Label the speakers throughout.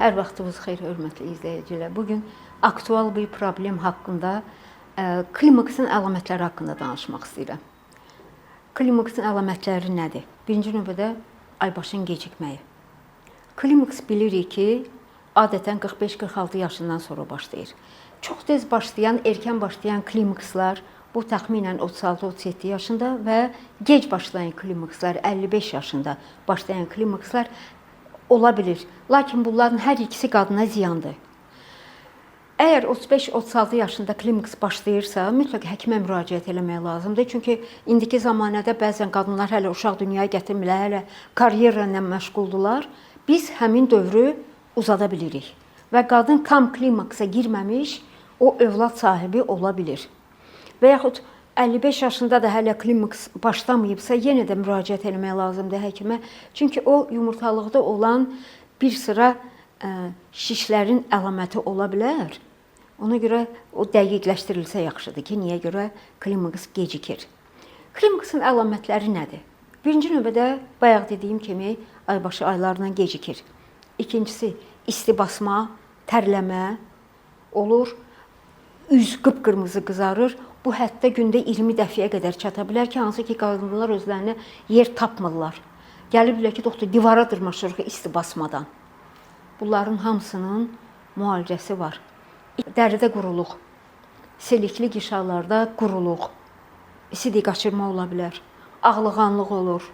Speaker 1: Hər vaxtınız xeyir, hörmətli izləyicilər. Bu gün aktual bir problem haqqında, klimaksın əlamətləri haqqında danışmaq istəyirəm. Klimaksın əlamətləri nədir? Birinci növbədə aybaşın gecikməyi. Klimaks bilirik ki, adətən 45-46 yaşından sonra başlayır. Çox tez başlayan, erkən başlayan klimakslar bu təxminən 36-37 yaşında və gec başlayan klimakslar 55 yaşında başlayan klimakslar ola bilir. Lakin bunların hər ikisi qadına ziyandır. Əgər 35-36 yaşında klimaks başlayırsa, mütləq həkimə müraciət eləmək lazımdır. Çünki indiki zamanədə bəzən qadınlar hələ uşaq dünyaya gətirmirlər, hələ karyera ilə məşğuldurlar. Biz həmin dövrü uzada bilirik və qadın tam klimaksa girməmiş o övlad sahibi ola bilir. Və yaxud 55 yaşında da hələ klimaks başlamayıbsa, yenə də müraciət eləmək lazımdır həkimə. Çünki o yumurtalıqda olan bir sıra şişlərin əlaməti ola bilər. Ona görə o dəqiqləşdirilsə yaxşıdır ki, niyə görə klimaks gecikir. Klimaksın əlamətləri nədir? Birinci növbədə bayaq dediyim kimi aybaşı aylarla gecikir. İkincisi isti basma, tərləmə olur. Üz qıpqırmızı qızarır. Bu hətta gündə 20 dəfəyə qədər çata bilər ki, hansı ki qadınlar özlərinə yer tapmırlar. Gəliblər ki, doktor, divara dırmaşırıq isti basmadan. Bunların hamısının müalicəsi var. Dəridə quruluq, selikli qişalarda quruluq, sidik qaçırma ola bilər, ağlığanlıq olur,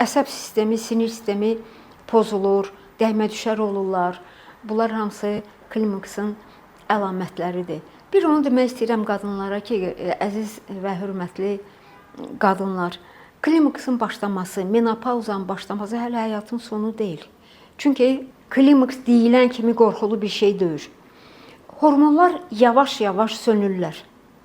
Speaker 1: əsəb sistemi, sinir sistemi pozulur, dəymə düşər olurlar. Bunlar hamısı klimaksın əlamətləridir. Bir onu demək istəyirəm qadınlara ki, əziz və hörmətli qadınlar, klimaksın başlaması, menopauzanın başlaması hələ həyatın sonu deyil. Çünki klimaks deyilən kimi qorxulu bir şey deyil. Hormonlar yavaş-yavaş sönürlər.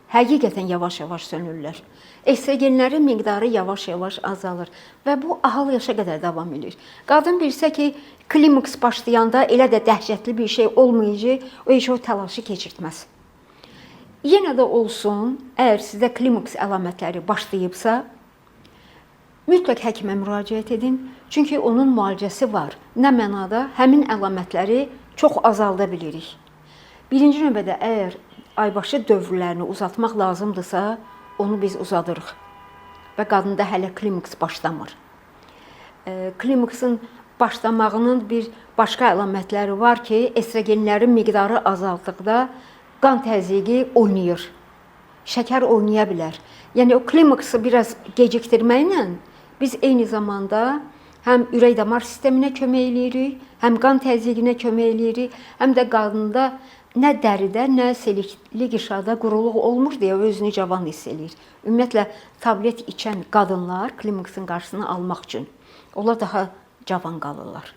Speaker 1: Həqiqətən yavaş-yavaş sönürlər. Estrogenlərin miqdarı yavaş-yavaş azalır və bu ahıl yaşa qədər davam edir. Qadın bilsə ki, klimaks başlayanda elə də dəhşətli bir şey olmayacaq, o heç o təlaşı keçirtməz. Yenə də olsun, əgər sizdə klimaks əlamətləri başlayıbsa, mütləq həkimə müraciət edin. Çünki onun müalicəsi var. Nə mənada? Həmin əlamətləri çox azalda bilirik. Birinci növbədə əgər aybaşı dövrlərini uzatmaq lazımdırsa, onu biz uzadırıq. Və qadında hələ klimaks başlamır. Klimaksın başlamağının bir başqa əlamətləri var ki, estrogenlərin miqdarı azaldıqda qan təzyiqi oynayır. Şəkər oynaya bilər. Yəni o klimaksı biraz gecikdirməklə biz eyni zamanda həm ürək-damar sisteminə kömək eləyirik, həm qan təzyiqinə kömək eləyirik, həm də qadında nə dəridə, nə selikli qişada quruluq olmur deyə özünü cavan hiss eləyir. Ümumiyyətlə tablet içən qadınlar klimaksın qarşısını almaq üçün onlar daha cavan qalırlar.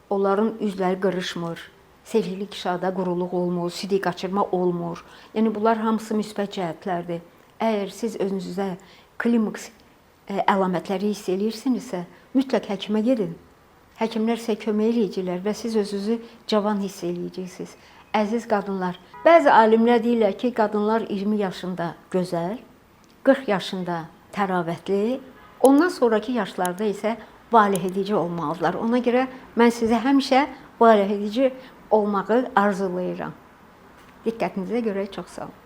Speaker 1: Onların üzləri qırışmır, selikli qişada quruluq olmur, sidik qaçırma olmur. Yəni bunlar hamısı müsbət cəhətlərdir. Əgər siz özünüzdə klimaks əlamətləri hiss eləyirsinizsə, mütləq həkimə gedin. Həkimlər sizə kömək eləyəcəklər və siz özünüzü cavan hiss eləyəcəksiniz. Əziz qadınlar, bəzi alimlər deyirlər ki, qadınlar 20 yaşında gözəl, 40 yaşında təravətli, ondan sonrakı yaşlarda isə valehedici olmalıdırlar. Ona görə mən sizə həmişə valehedici olmağı arzulayıram. Diqqətinizə görə çox sağ olun.